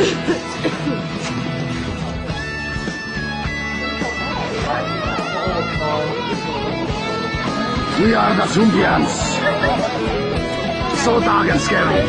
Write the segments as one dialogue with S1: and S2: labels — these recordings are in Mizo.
S1: We are the Zumbians. So dark and scary.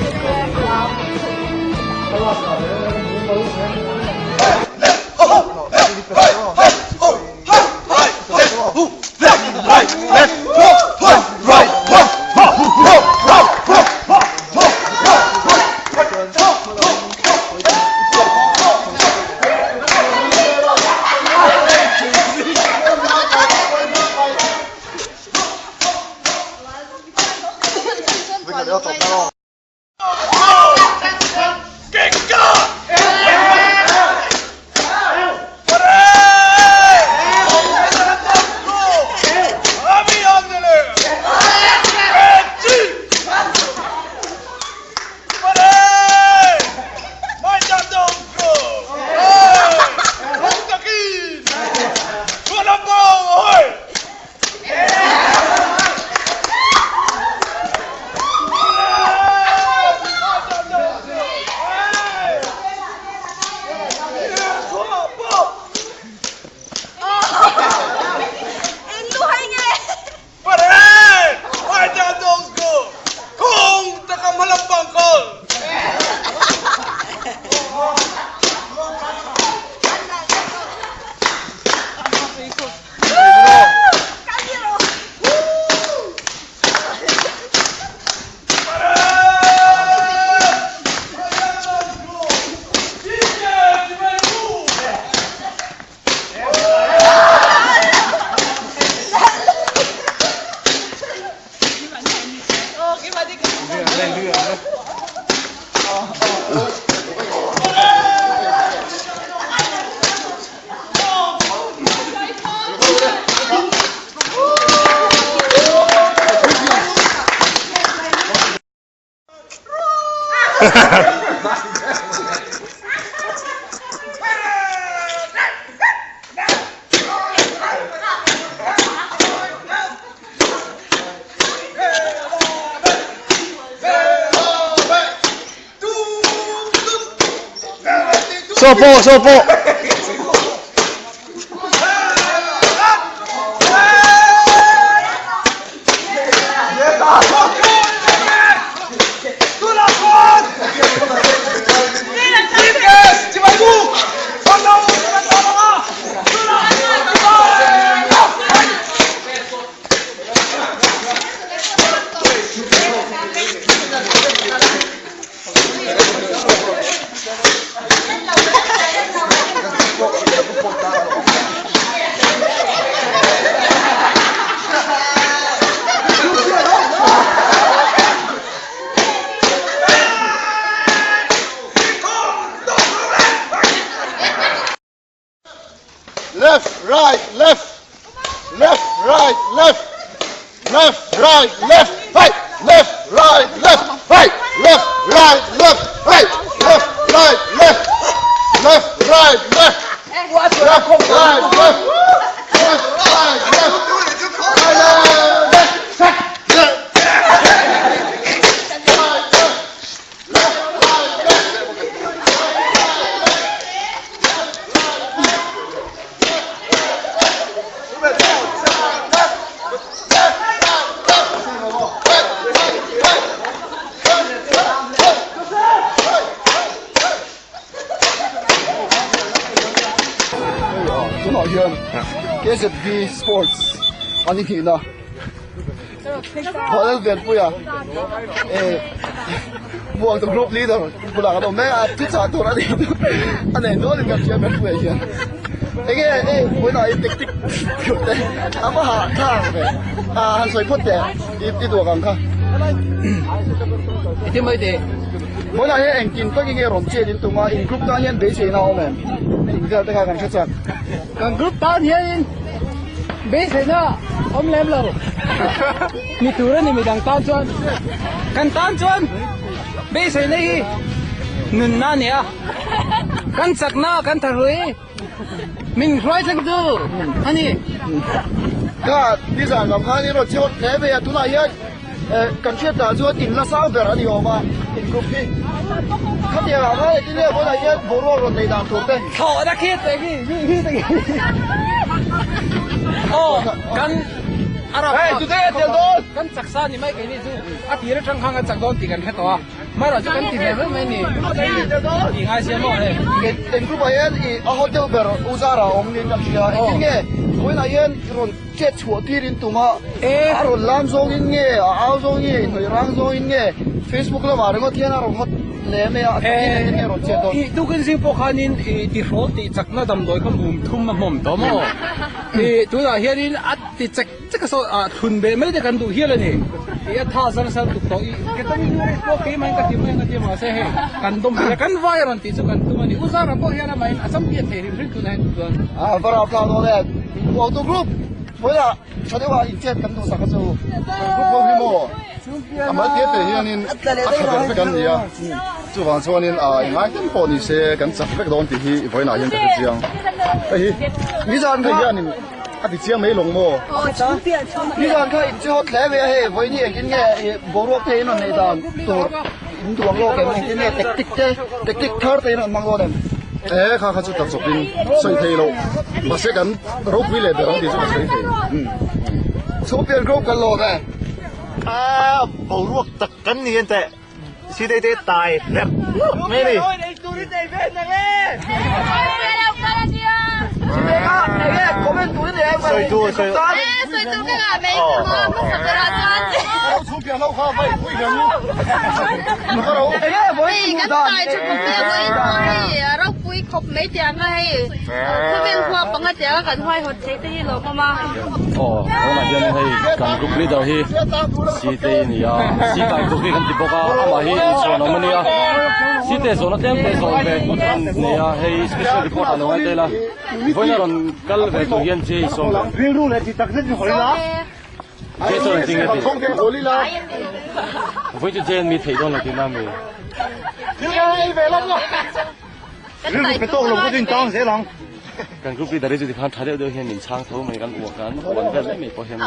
S2: Sopo, sopo.
S1: Left, right, left. Left, right, left. Left, right, left, right. Left, right, left, right. Left, right, left, right. Left, right, left. Left, right, left. Left, right, left. Left, right, left. Right, left, left. Right, left. Left, right, left.
S3: Tunah hian KZV Sports an inhnih na Khualel Venpuia eh Muangtu Group Leader bulah kan awm mek a thuchah tur a nih a nei nual in kan hria Venpuia hian enge hei vawiinah hi tactic theuh te a va hahthlak ve a han sawi phawt teh i duak ang kha.
S2: Iti mai teh.
S3: Vawiinah hian engtin tak in nge rawn chet in tum a in group tan hian beiseina a awm em? In vel te kha kan hre chak.
S2: Kan group tan hianin beiseina awm lem lo ni tur a ni midang tan chuan kan tan chuan beiseina hi nunna a ni a, kan chakna kan thahrui min hruai thleng tu a ni.
S3: Ka nizan lam khan i rawn chhawt hle mai a, tunah hian kan hriat dan chuan in la sang ber a ni awm a. In group hi khatiang ah khan engtin nge vawiinah hian boruak rawn nei dan tur te.
S2: Thlawhna khi te khi hi hi te khi. Aw kan Arab
S3: Hey today a tel dawn.
S2: Kan chak sa ni mai keini chu a tir atang khan kan chak dawn tih kan hre tawh a. Marawh chu kan ti ve mai mai ni. Tih ngai sia maw hei.
S3: In group ah hian i a hot deuh ber U Zara awm niin kan hria. Engtin nge vawiinah hian i rawn chet chhuah tir in tum a, a rawn lam zawngin nge, a au zawngin nge, inhnawih rang zawngin nge, Facebook lamah ringawt hian a rawn hot hle mai a, engtin engtin nge a rawn chet dawn?
S2: I tukin zing pawh khanin i tihrawl tih chakna damdawi kha mum thum a hmawm tawh maw? I tunah hianin a ti chek chek a saw ah thlun beh mai te kan duh hial a ni. I a tha zar sar tuk tawh i ketamine race pawh keimah in ka ti mai ang a ti mahse hei kan dawm ve kan vai a rawn tih chu kan tum a ni. U Zara pawh hian amahin a champion thei hrim hrim tunah hian chuan.
S3: A va rau tlang dawn e. Auto group hnuaiah tha deuha inchet kan duhsak a chu.
S1: Kan group ho hi maw a mal te te hianin a tha ber vek an ni a, chuvang chuanin a engai ten pawh ni se kan chak vek dawn tih hi vawiinah hian ka hre chiang. Hei hi
S3: Nizan
S1: hei hianin a ti chiang mai lawng maw?
S3: Nizan kha in che hawt hle mai a hei vawiin hi engtin nge boruak te in rawn neih dan tur In duang lawk em engtin nge tactic te tactic thar te in rawn hmang dawn em?
S1: E kha kha chu tak chawp in sawi thei lo mahse kan ropui leh ber ang tih chu ka sawi thei.
S3: Chhupian group kan lawm e.
S4: A boruak tak kan ni en teh si dei te tai hlep mai a ni. Sawi tur sawi
S5: Aw tunah hian hei kan group leader hi Site a ni a Sita group hi kan ti bawk a amah hi inchhuan awm a nia Site zawhna tlem te zawh ve tur chu an nei a hei special report ah lo ngai tel a vawiin a rawn kal ve tur hian J sawm J chuan engtin nge tih vawiin chu J an mi theih dawn lo tihna a mi. Kan group leader hi chu tikhan tha deuh deuh hian min chhang tho mai kan uak a an uan vel mai mai pawh hian.